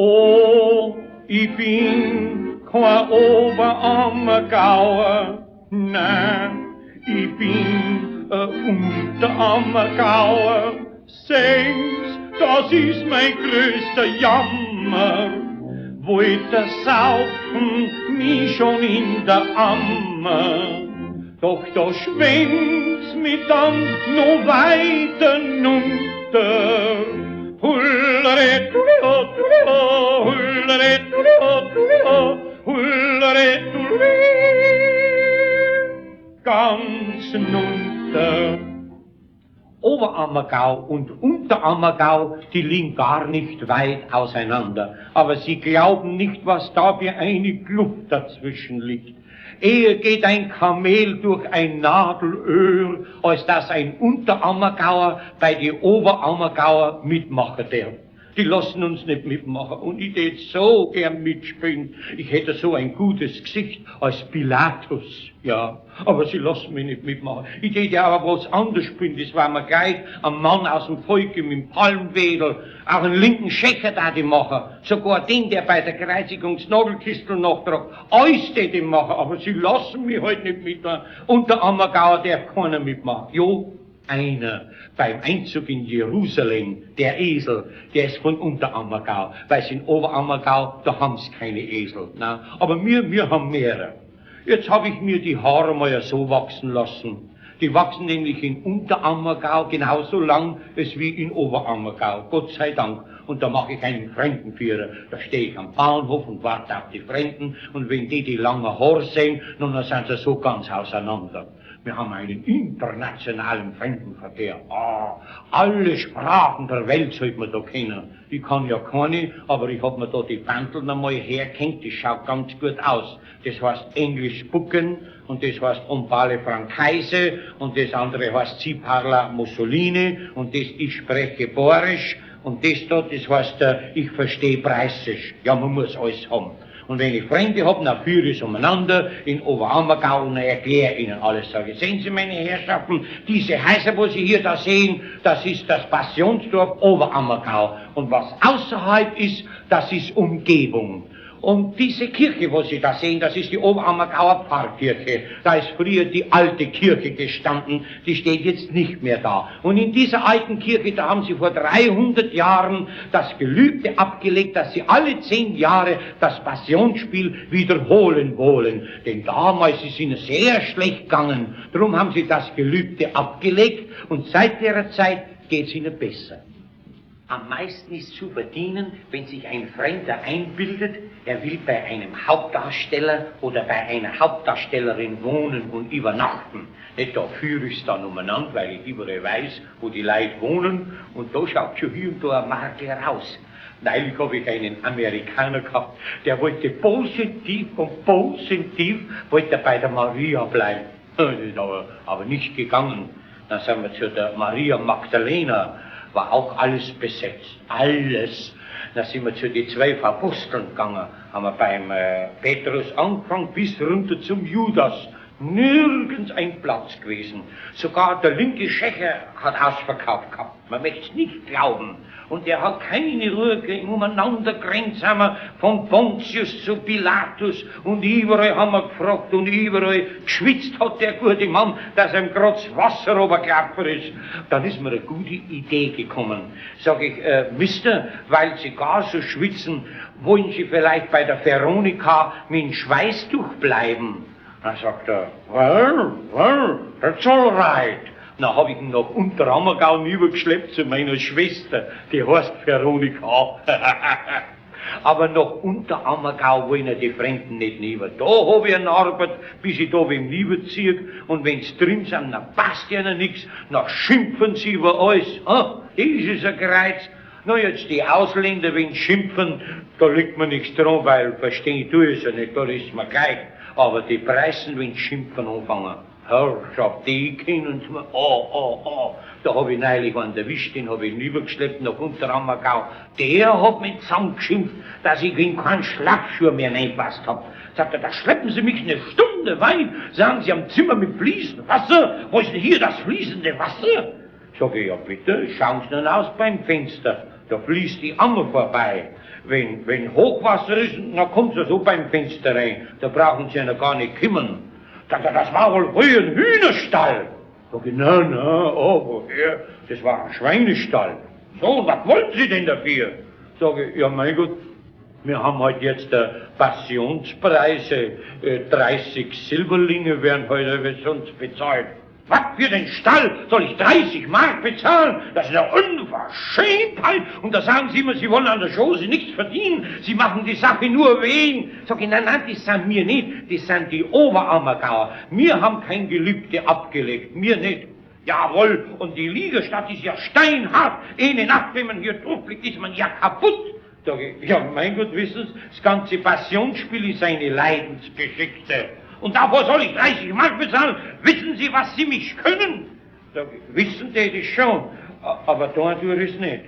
Oh, ich bin kein Oberammergauer, nein, ich bin ein Unterammergauer. Sehen's, das ist mein größter Jammer. Wollt ihr saufen mich schon in der Ammer. Doch da schwemmt's mich dann noch weiter nunter. Hullere, tulio, tulio, hullere, tulio, tulio, hullere, tulio, ganz nunter. Oberammergau und Unterammergau, die liegen gar nicht weit auseinander. Aber Sie glauben nicht, was da für eine Kluft dazwischen liegt. Eher geht ein Kamel durch ein Nadelöhr, als dass ein Unterammergauer bei die Oberammergauer mitmachen darf. Die lassen uns nicht mitmachen und ich tät so gern mitspielen. Ich hätte so ein gutes Gesicht als Pilatus, ja. Aber sie lassen mich nicht mitmachen. Ich tät ja aber was anderes spielen, das war mir gleich ein Mann aus dem Volk mit dem Palmwedel, auch einen linken Schächer da die machen, sogar den, der bei der Kreuzigung das Nagelkistel nachtragt, alles tät ich machen, aber sie lassen mich halt nicht mitmachen. Und der Ammergauer darf keiner mitmachen. Jo, einer beim Einzug in Jerusalem, der Esel, der ist von Unterammergau, weil in Oberammergau, da haben's keine Esel. Na? Aber wir haben mehrere. Jetzt habe ich mir die Haare mal ja so wachsen lassen. Die wachsen nämlich in Unterammergau genauso lang als wie in Oberammergau, Gott sei Dank. Und da mache ich einen Fremdenführer. Da stehe ich am Bahnhof und warte auf die Fremden. Und wenn die die lange Haare sehen, nun, dann sind sie so ganz auseinander. Wir haben einen internationalen Fremdenverkehr. Ah, alle Sprachen der Welt sollte man da kennen. Ich kann ja keine, aber ich hab mir da die Bandeln einmal hergehängt, das schaut ganz gut aus. Das heißt Englisch spucken und das heißt On parle Frankaise und das andere heißt Sie parla Mussolini und das ich spreche Borisch und das da, das heißt ich verstehe Preißisch. Ja, man muss alles haben. Und wenn ich Freunde hab, dann führe ich es umeinander in Oberammergau und erkläre ihnen alles. Sage ich, sehen Sie, meine Herrschaften, diese Häuser, wo Sie hier da sehen, das ist das Passionsdorf Oberammergau. Und was außerhalb ist, das ist Umgebung. Und diese Kirche, wo Sie da sehen, das ist die Oberammergauer Pfarrkirche. Da ist früher die alte Kirche gestanden, die steht jetzt nicht mehr da. Und in dieser alten Kirche, da haben sie vor 300 Jahren das Gelübde abgelegt, dass sie alle 10 Jahre das Passionsspiel wiederholen wollen. Denn damals ist ihnen sehr schlecht gegangen. Drum haben sie das Gelübde abgelegt und seit der Zeit geht's ihnen besser. Am meisten ist zu verdienen, wenn sich ein Fremder einbildet, er will bei einem Hauptdarsteller oder bei einer Hauptdarstellerin wohnen und übernachten. Nicht, da führe ich's dann umeinander, weil ich überall weiß, wo die Leute wohnen, und da schaut schon hier und da ein Makel raus. Neulich hab ich einen Amerikaner gehabt, der wollte positiv und positiv, wollte bei der Maria bleiben. Das ist aber nicht gegangen. Dann sind wir zu der Maria Magdalena, war auch alles besetzt, alles. Dann sind wir zu den 12 Aposteln gegangen, haben wir beim Petrus angefangen bis runter zum Judas. Nirgends ein Platz gewesen. Sogar der linke Schächer hat ausverkauft gehabt. Man möchte es nicht glauben. Und er hat keine Ruhe gegeben, umeinander gerannt sind wir von Pontius zu Pilatus und überall haben wir gefragt und überall geschwitzt hat der gute Mann, dass ihm grad das Wasser runtergelaufen ist. Dann ist mir eine gute Idee gekommen. Sag ich, Mister, weil Sie gar so schwitzen, wollen Sie vielleicht bei der Veronika mit dem Schweißtuch bleiben? Dann sagt er, well, well, that's all right. Dann hab ich ihn nach Unterammergau übergeschleppt zu meiner Schwester, die heißt Veronika. Aber nach Unterammergau wollen ja die Fremden nicht rüber. Da hab ich eine Arbeit, bis ich da wem rüberziehe. Und wenn's drin sind, dann passt ihnen nix, dann schimpfen sie über alles. Ah, das ist ein Kreuz. Na jetzt die Ausländer, wenn schimpfen, da liegt mir nichts dran, weil verstehen tue ich es ja nicht, da ist mir gleich. Aber die Preisen, wenn schimpfen anfangen, Herrschaft, die kennen mir, oh, oh, oh. Da hab ich neulich einen erwischt, den hab ich rübergeschleppt nach Unterammergau. Der hat mich zusammengeschimpft, dass ich in keinen Schlafschuh mehr reinpasst hab. Sagt er, da schleppen Sie mich eine Stunde weit, sagen Sie am Zimmer mit fließendem Wasser, wo ist denn hier das fließende Wasser? Sag ich, ja bitte, schauen Sie nun aus beim Fenster, da fließt die Ammer vorbei. Wenn Hochwasser ist, dann kommt's ja so beim Fenster rein. Da brauchen Sie ja noch gar nicht kümmern. Sagt er, das war wohl früher ein Hühnerstall. Sag ich, na, na, oh, woher? Das war ein Schweinestall. So, und was wollten Sie denn dafür? Sag ich, ja, mein Gott, wir haben halt jetzt Passionspreise, 30 Silberlinge werden heute sonst bezahlt. Was für den Stall soll ich 30 Mark bezahlen? Das ist eine Unverschämtheit. Und da sagen Sie immer, Sie wollen an der Chose nichts verdienen. Sie machen die Sache nur wegen. Sag ich, nein, nein, das sind mir nicht. Das sind die Oberammergauer. Wir haben kein Gelübde abgelegt. Mir nicht. Jawohl, und die Liegestatt ist ja steinhart. Eine Nacht, wenn man hier drauf liegt, ist man ja kaputt. Sag ich, ja, mein Gott, wissen Sie, das ganze Passionsspiel ist eine Leidensgeschichte. Und davor soll ich 30 Mark bezahlen. Wissen Sie, was Sie mich können? Sag ich, wissen tät ich schon, aber da tue ich's nicht.